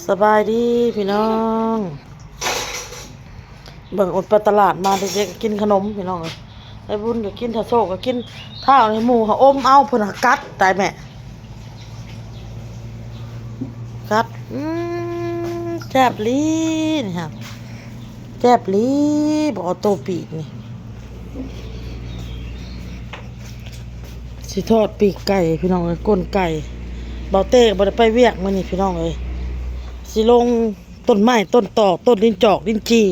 ສະບາຍດີພີ່ນ້ອງ ເບິ່ງອົດໄປຕະຫຼາດມາ ເດັກໆກໍກິນຂະໜົມພີ່ນ້ອງເອີຍ ໄອ້ບຸນກໍກິນ ທ້າວໂຊກກໍກິນ ທ້າວໃຫ້ໝູ່ຫາອົມເອົາ ເພິ່ນຫາກັດ ຕາຍແມ່ ກັດ ອືມ ແຊບອີ່ຫຼີນີ້ຫາ ແຊບອີ່ຫຼີ ບັກອອໂຕ້ປີກນີ້. ຊິທອດປີກໄກ່ພີ່ນ້ອງເອີຍ ກົ້ນໄກ່ ເບົາເຕ້ກໍບໍ່ໄດ້ໄປວຽກມື້ນີ້ພີ່ນ້ອງເອີຍ ຊິລົງຕົ້ນໄມ້ຕົ້ນຕອກ ຕົ້ນດິນຈອກດິນຈີ່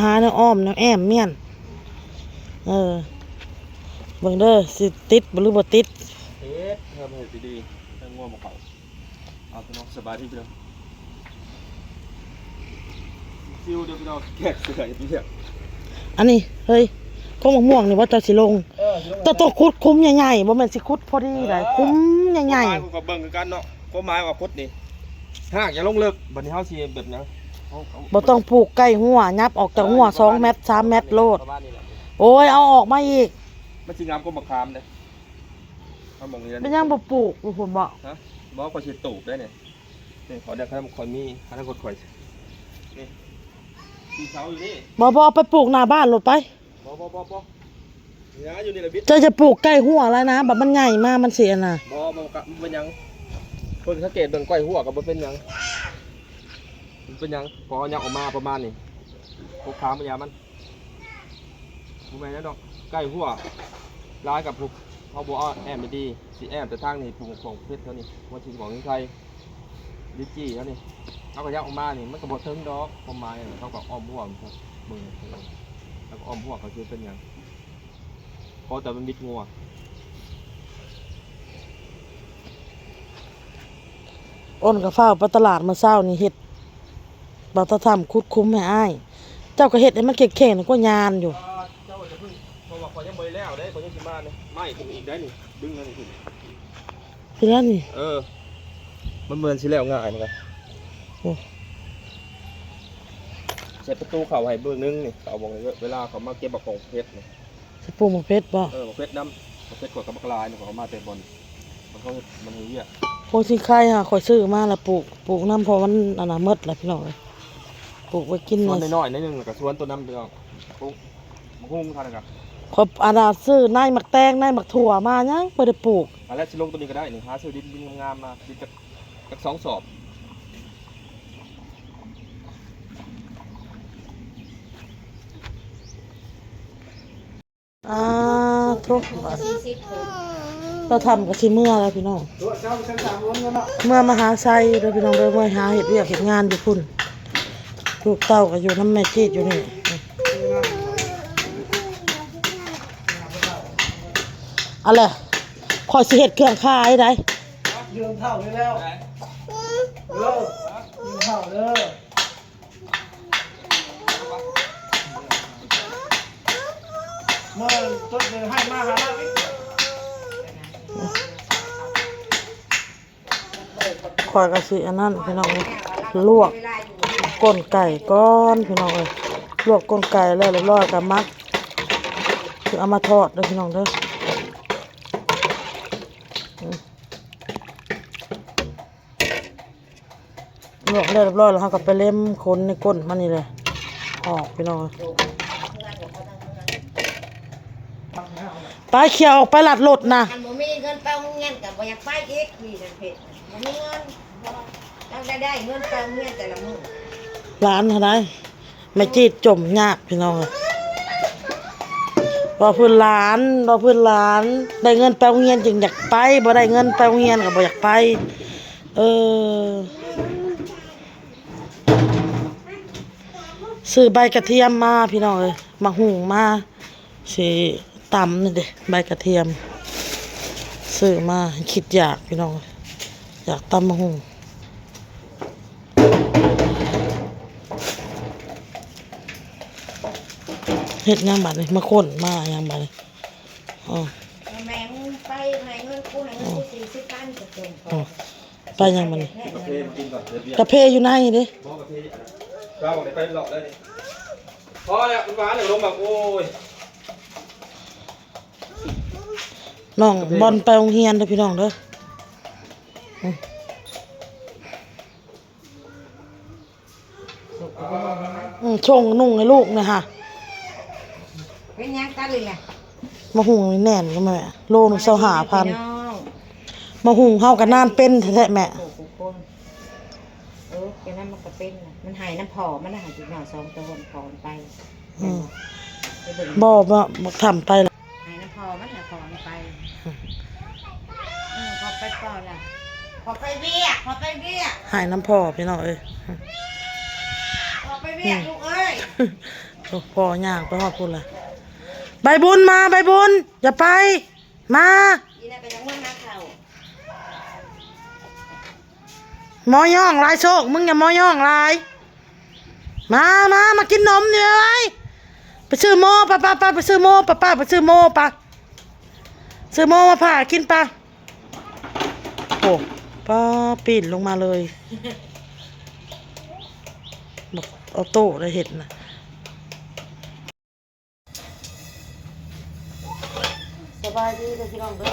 ຫາແນວອ້ອມແນວແອ້ມມຽນ ເອີ ເບິ່ງເດີ ຊິຕິດບໍ່ ຫຼືບໍ່ຕິດ ເຮັດ ເຮັດໃຫ້ດີໆ ໃຫ້ງົວບໍ່ເຂົ້າ. ເອົາພີ່ນ້ອງ ສະບາຍດີພີ່ນ້ອງ ຊິວເດີພີ່ນ້ອງ ແຂກເສືອເຮັດວຽກ ອັນນີ້ ເຮີ້ຍ ກົກໝາກມ່ວງນີ້ວ່າເຈົ້າຊິລົງ ເອີ ຊິລົງ ເຈົ້າຕ້ອງຂຸດຂຸມໃຫຍ່ໆ ບໍ່ແມ່ນຊິຂຸດພໍດີໃດ ເອີ ຂຸມໃຫຍ່ໆ ຄວາມໝາຍຂ້ອຍກໍເບິ່ງຄືກັນເນາະ ຄວາມໝາຍວ່າຂຸດນີ້ ຮາກຢ່າລົງເລິກ ບັດນີ້ເຮົາຊິເຮັດແບບຫຍັງ ເຮົາ ເຮົາ ບໍ່ຕ້ອງປູກໃກ້ຮົ້ວ ຫຍັບອອກຈາກຮົ້ວ ເອີ ສອງແມັດ ສາມແມັດໂລດ ປະມານນີ້ແຫຼະ ໂອ້ຍ ເອົາອອກມາອີກ ມັນຊິງາມກວ່າໝາກຂາມເດ້ ເອົາໝ່ອງນີ້ແຫຼະ ເປັນຫຍັງບໍ່ປູກຢູ່ພຸ້ນບໍ? ຮະ ບໍ່ ຂ້ອຍຊິປູກໄດ້ນີ້ ນີ້ ຂ້ອຍໄດ້ ຂ້ອຍມີ ຂ້ອຍມີ ຂ້ອຍມີ ນີ້ ທີ່ເສົາຢູ່ນີ້ ບໍ່ ບໍ່ ເອົາໄປປູກໜ້າບ້ານໂລດໄປ ບໍ່ ບໍ່ ບໍ່ ບໍ່ ນີ້ນະ ຢູ່ນີ້ລະບິດ ເຈົ້າຈະປູກໃກ້ຮົ້ວຫຼາຍນະ ບັດມັນໃຫຍ່ມາມັນຊິອັນນະ ບໍ່ ບໍ່ ບໍ່ເປັນຫຍັງ ເພິ່ນສັງເກດເບິ່ງໃກ້ຮົ້ວກໍບໍ່ເປັນຫຍັງ ບໍ່ເປັນຫຍັງ ພໍເຮົາຍັກອອກມາປະມານນີ້ ໂຄກຄາມມັນຢາມັນ ບໍ່ແມ່ນແລ້ວດອກ ໃກ້ຮົ້ວຫຼາຍກັບພວກເຮົາບໍ່ແອ້ມດີໆ ຊິແອ້ມແຕ່ທາງນີ້ ປູກຂອງເພັດເທົ່ານີ້ ມັນຊິຂອງໄທ ລິດຈີ່ເທົ່ານີ້ ເຮົາກໍຍັກອອກມານີ້ ມັນກໍບໍ່ເຖິງດອກ ຄວາມໝາຍເຮົາກໍອ້ອມຮົ້ວເບິ່ງ ເຮົາກໍອ້ອມຮົ້ວ ກໍຊິເປັນຫຍັງ ຂໍແຕ່ມັນບິດງົວ. ອ້ນກໍຟ້າວໄປຕະຫຼາດມື້ເຊົ້ານີ້ ເຮັດ ບ່າວຕາທຳຂຸດຂຸມໃຫ້ອ້າຍ ເຈົ້າກໍເຮັດໃຫ້ມັນແຂງໆ ກວ່າຍານຢູ່ ອ່າ ເຈົ້າຢ່າເພິ່ງ ເພາະວ່າຂ້ອຍຍັງບໍ່ໄດ້ແລ້ວເດ້ ຂ້ອຍຍັງຊິມານີ້ ໄມ້ຂຶ້ນອີກໄດ໋ນີ້ ດຶງອັນນີ້ຂຶ້ນ ຄືນັ້ນນີ້ ເອີ ມັນເໝືອນຊິແລ້ວງ່າຍນີ້ກະ ໂອ້ ໃສ່ປະຕູເຂົ້າໃຫ້ເບິ່ງໜຶ່ງນີ້ ເຂົ້າໝ່ອງນີ້ ເວລາເຂົາມາເກັບບັກຂອງເພັດນີ້ ຊິປູກໝາກເພັດບໍ່? ເອີ ໝາກເພັດນຳ ໝາກເພັດຂ້ອຍກໍບັກຫຼາຍ ຂ້ອຍເອົາມາແຕ່ບ່ອນ ມັນເຂົາເຮັດ ມັນເຮັດວຽກ ໂອ້ ຊິໄຄຫາ ຂ້ອຍຊື້ມາລະປູກ ປູກນຳ ເພາະມັນອັນນະໝົດລະພີ່ນ້ອງເອີຍ ປູກໄວ້ກິນ ສວນນ້ອຍໆ ໜ້ອຍໜຶ່ງ ແລ້ວກໍສວນໂຕນຳພີ່ນ້ອງ ປູກໝາກຫຸ່ງເທົ່ານັ້ນກະ ຂ້ອຍອັນນະຊື້ໃນໝາກແຕງ ໃນໝາກຖົ່ວມາ ຍັງບໍ່ໄດ້ປູກ ອັນແລກຊິລົງໂຕນີ້ກໍໄດ້ນີ້ ຫາຊື້ດິນ ດິນງາມໆ ມາ ດິນຈັກ ຈັກສອງສອບ ອ່າ ໂທ້ ບ່າວຕາທຳກໍຊິເມືອແລ້ວພີ່ນ້ອງ ເມືອມະຫາໄຊເດີພີ່ນ້ອງເດີ ເມືອຫາເຮັດວຽກເຮັດງານຢູ່ພຸ້ນ ລູກເຕົ້າກໍຢູ່ນຳແມ່ຈີດຢູ່ນີ້ ອັນແຫຼະ ຂ້ອຍຊິເຮັດເຄື່ອງຂາຍໄດ໋ ຢືມເຂົ້ານີ້ແລ້ວ ເດີ ຢືມເຂົ້າເດີ. ເມື່ອຕົ້ນເດືອນໃຫ້ມາຫາລາວອີກ ຂ້ອຍກໍຊິອັນນັ້ນພີ່ນ້ອງເອີຍ ລວກກົ້ນໄກ່ກ່ອນພີ່ນ້ອງເອີຍ ລວກກົ້ນໄກ່ແລ້ວຮຽບຮ້ອຍກໍໝັກ ຊິເອົາມາທອດເດີພີ່ນ້ອງເດີ. ລວກແລ້ວຮຽບຮ້ອຍແລ້ວ ເຮົາກໍໄປເລັມຂົນໃນກົ້ນມັນນີ້ແຫຼະອອກພີ່ນ້ອງ. ໄປ ເຂົ້າອອກໄປລັດລົດນະ ຄັນບໍ່ມີເງິນໄປໂຮງຮຽນກໍບໍ່ຢາກໄປອີກ ນີ້ນະເພດ ບໍ່ມີເງິນ ຕ້ອງໄດ້ ໄດ້ເງິນໄປໂຮງຮຽນແຕ່ລະມື້. ຫຼານຫັ້ນໃດ ແມ່ຈີດຈົມຍາກພີ່ນ້ອງເອີຍ ເວົ້າພື້ນຫຼານ ເວົ້າພື້ນຫຼານ ໄດ້ເງິນໄປໂຮງຮຽນຈຶ່ງຢາກໄປ ບໍ່ໄດ້ເງິນໄປໂຮງຮຽນກໍບໍ່ຢາກໄປ. ເອີ ຊື້ໃບກະທຽມມາພີ່ນ້ອງເອີຍ ໝາກຫຸ່ງມາ ຊິຕຳນີ້ເດ້ ໃບກະທຽມ ຊື້ມາ ຄິດຢາກພີ່ນ້ອງເອີຍ ຢາກຕຳໝາກຫຸ່ງ. ເຮັດຫຍັງບາດນີ້ ມາຄົ້ນມາຫຍັງບາດນີ້. ອໍ ແມ່ງໄປໃຫ້ເງິນກູ ໃຫ້ເງິນກູສີ່ສິບພັນ ກໍເປັນພໍ. ອໍ ໄປຫຍັງບາດນີ້ ກາເຟມາກິນກ່ອນ ເຮັດວຽກ ກາເຟຢູ່ໃນນີ້ເດ້ ບໍ່ ກາເຟຢູ່ອັນນັ້ນ ເຈົ້າໄດ້ໄປເລາະແລ້ວນີ້ ພໍແລ້ວ ມັນຫວານແລ້ວ ລົງແລ້ວ ໂອ້ຍ ນ້ອງ ກາເຟ ບ່ອນໄປໂຮງຮຽນເດີພີ່ນ້ອງເດີ. ອືມ. ອືມ ສົ່ງນຸ່ງໃຫ້ລູກນະຫະ. ເປັນຫຍັງຕັດອີກແຫຼະ? ໝາກຫຸ່ງນີ້ແໜ້ນຢູ່ແມ່ ໂລໜຶ່ງຊາວຫ້າພັນ. ພີ່ນ້ອງ ໝາກຫຸ່ງເຮົາກໍນານເປັນແທ້ໆແມ່. ໂອ້ ເອີ ແຕ່ນັ້ນມັນກໍເປັນນະ ມັນໃຫ້ນຳພໍ່ມັນນະ ໃຫ້ເດັກນ້ອຍສອງໂຕ ພໍ່ມັນໄປ. ອືມ ໄປເບິ່ງ ບໍ່ ບໍ່ ບັກທຳໄປລະ ໃຫ້ນຳພໍ່ມັນນະ ພໍ່ມັນໄປ. ອືມ ອືມ ພໍ່ໄປປ່ອນລະ ພໍ່ໄປວຽກ ພໍ່ໄປວຽກ ໃຫ້ນຳພໍ່ພີ່ນ້ອງເອີຍ. ພໍ່ໄປວຽກ ອືມ ລູກເອີຍ. ໂອ້ ພໍ່ຍ່າງໄປຮອດພຸ້ນລະ. ໃບບຸນມາ ໃບບຸນ ຢ່າໄປ ມາ ອີ່ນະໄປທາງເມືອງນາເຂົ້າ. ໝໍຍ້ອງຫຼາຍໂຊກ ມຶງຢ່າໝໍຍ້ອງຫຼາຍ. ມາ ມາ ມາກິນນົມນີ້ເວີຍ ໄປຊື້ໂມ ປະ ປະ ປະ ໄປຊື້ໂມ ປະ ປະ ໄປຊື້ໂມ ປະ ຊື້ໂມມາຜ່າກິນ ປະ. ໂອ້ ປະ ປີນລົງມາເລີຍ ບັກອອໂຕ້ໄດ້ເຮັດນະ. ສະບາຍດີເດີພີ່ນ້ອງເດີ.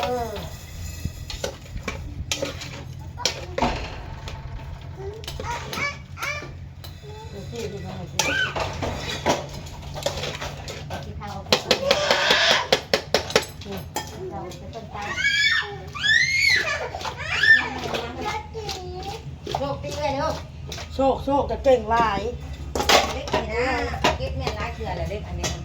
ໂຊກຕິເອື້ອຍເດີ. ໂຊກ ໂຊກກໍເກັ່ງຫຼາຍ. ເຫຼັກອັນນີ້ນະ ເກັບແມ່ນຫຼາຍເທື່ອແລ້ວ ເຫຼັກອັນນີ້ນະ.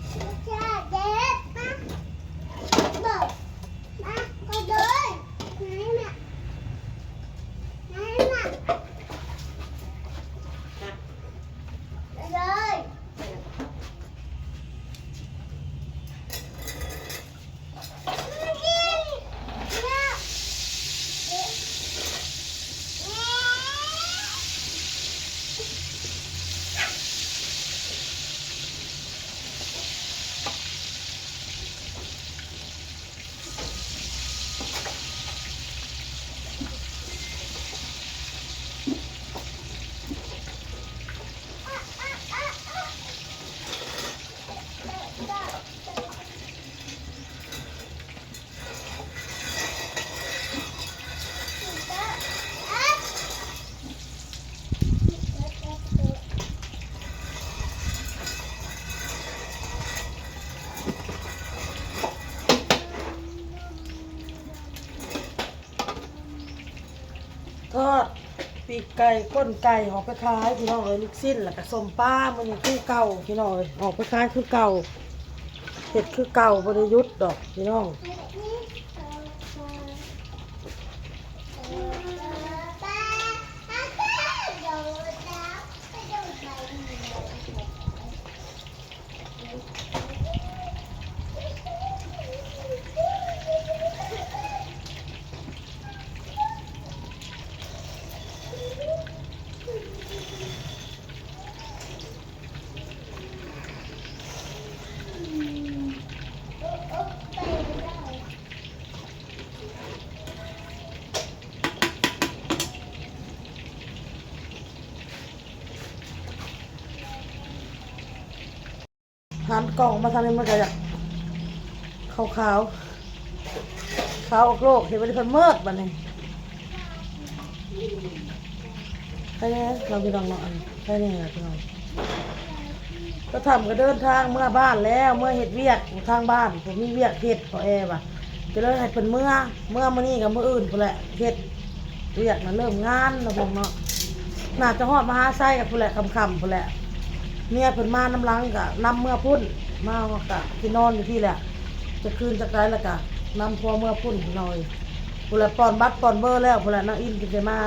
ທອດປີກໄກ່ ກົ້ນໄກ່ ອອກໄປຂາຍພີ່ນ້ອງເອີຍ. ລູກຊີ້ນ ແລ້ວກະສົ້ມປາ ມື້ນີ້ຄືເກົ່າພີ່ນ້ອງເອີຍ ອອກໄປຂາຍຄືເກົ່າ ເຮັດຄືເກົ່າ ບໍ່ໄດ້ຢຸດດອກພີ່ນ້ອງ. ຫັນກ້ອງມາທາງນີ້ມັນກະຢາກຂາວໆ ຂາວອອກໂລກ ເຫັນບໍ່ໄດ້ເພິ່ນເມີດບາດນີ້. ໃຄແນ່ເນາະພີ່ນ້ອງເນາະ ອັນໃຄແນ່ລະພີ່ນ້ອງ. ຕາທຳກໍເດີນທາງເມືອບ້ານແລ້ວ ເມືອເຮັດວຽກຢູ່ທາງບ້ານ ບໍ່ມີວຽກເຮັດ ພໍ່ແອວ່າ ກໍເລີຍໃຫ້ເພິ່ນເມືອ ເມືອມື້ນີ້ກັບມື້ອື່ນພຸ້ນແຫຼະ ເຮັດວຽກນະ ເລີ່ມງານນະພວກເນາະ. ໜ້າຈະຮອດມະຫາໄຊກັບພຸ້ນແຫຼະ ຄ່ຳໆພຸ້ນແຫຼະ ເມຍເພິ່ນມານຳຫຼັງກະນຳເມືອພຸ້ນ ມາເຮົາກະຊິນອນຢູ່ພີ້ແຫຼະ ຈັກຄືນຈັກໃດແລ້ວກະນຳຜົວເມືອພຸ້ນພີ່ນ້ອງເອີຍ. ພຸ້ນແຫຼະ ປ່ອນບັດປ່ອນເບີແລ້ວພຸ້ນແຫຼະ ນາງອິນຈຶ່ງໄດ້ມາ.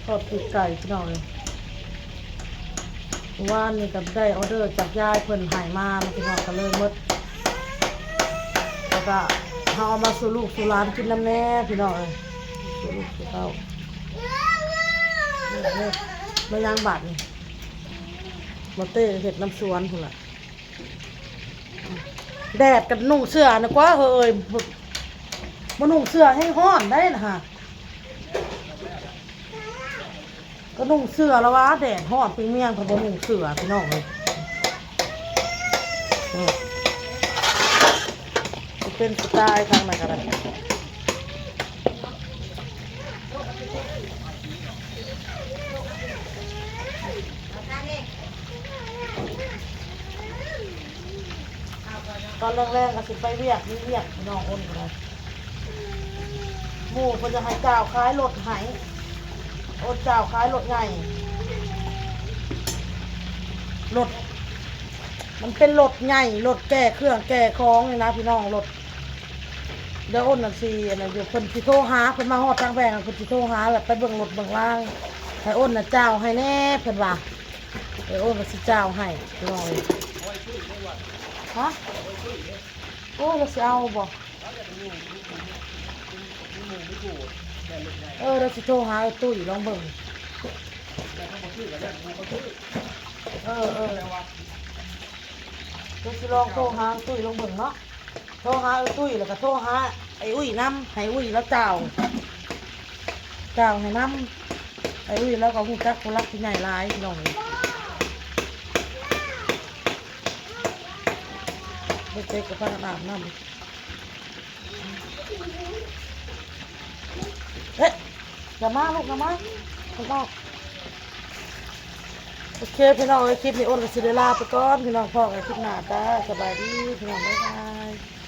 ທອດປີກໄກ່ພີ່ນ້ອງເອີຍ ວານນີ້ກໍໄດ້ອໍເດີຈາກຍາຍເພິ່ນໃຫ້ມາເນາະພີ່ນ້ອງ ກໍເລີຍໝົດ ແລ້ວກໍເຮົາເອົາມາສູ່ລູກສູ່ຫຼານກິນນຳແດ່ພີ່ນ້ອງເອີຍ ສູ່ລູກສູ່ເຕົ້າ. ແມ່ນຫຍັງບາດນີ້ ບໍ່ເຕ້ເຮັດນຳສວນພຸ້ນລະ. ແດດກໍນຸ່ງເສື້ອນະກວ່າເຮີ້ຍ ບໍ່ນຸ່ງເສື້ອແຮງຮ້ອນໄດ໋ນະຫະ. ກໍນຸ່ງເສື້ອລະວ່າ ແດດຮ້ອນປິງມຽງ ເພິ່ນບໍ່ນຸ່ງເສື້ອພີ່ນ້ອງເອີຍ. ອືມ ຊິເປັນສະຕາຍທາງນັ້ນກໍໄດ້. ຕອນແລງໆກໍຊິໄປວຽກ ມີວຽກ ພີ່ນ້ອງ. ໂອນກໍໄດ້ ໝູ່ເພິ່ນຈະໃຫ້ຈ້າວຂາຍລົດໃຫ້ ໂອນຈ້າວຂາຍລົດໃຫຍ່ ລົດ ມັນເປັນລົດໃຫຍ່ ລົດແກ່ເຄື່ອງແກ່ຂອງນີ້ນະ ພີ່ນ້ອງ. ລົດ ດຽວໂອນນັ້ນຊິອັນນັ້ນຢູ່ ເພິ່ນຊິໂທຫາ ເພິ່ນມາຮອດທາງແບງ ເພິ່ນຊິໂທຫາ ແລ້ວໄປເບິ່ງລົດເບິ່ງລາງ ໃຫ້ໂອນນະຈ້າວໃຫ້ແດ່ ເພິ່ນວ່າ. ເອີ ໂອນກໍຊິຈ້າວໃຫ້ ພີ່ນ້ອງເອີຍ. ຮະ? ໂອ້ຍ ລາວຊິເອົາບໍ່? ເອີ ລາວຊິໂທຫາເອື້ອຍຕຸ້ຍລອງເບິ່ງ. ເອີ ເອີ ລາວຊິລອງໂທຫາເອື້ອຍຕຸ້ຍລອງເບິ່ງເນາະ. ໂທຫາເອື້ອຍຕຸ້ຍ ແລ້ວກໍໂທຫາໄອ້ອຸ້ຍນຳ ໃຫ້ອຸ້ຍລາວຈ້າວ ຈ້າວໃຫ້ນຳ. ໄອ້ອຸ້ຍລາວກໍຮູ້ຈັກຜູ້ຫຼັກຜູ້ໃຫຍ່ຫຼາຍ ພີ່ນ້ອງເອີຍ. ເດັກໆກໍພາກັນອາບນ້ຳ. ເອະ ນຳມາລູກ ນຳມາ ອອກມາ. ໂອເຄ ພີ່ນ້ອງເອີຍ ຄລິບນີ້ໂອນກໍຊິໄດ້ລາໄປກ່ອນ ພີ່ນ້ອງ. ພໍ້ກັນຄລິບໜ້າຈ້າ ສະບາຍດີ ພີ່ນ້ອງ ບາຍບາຍ.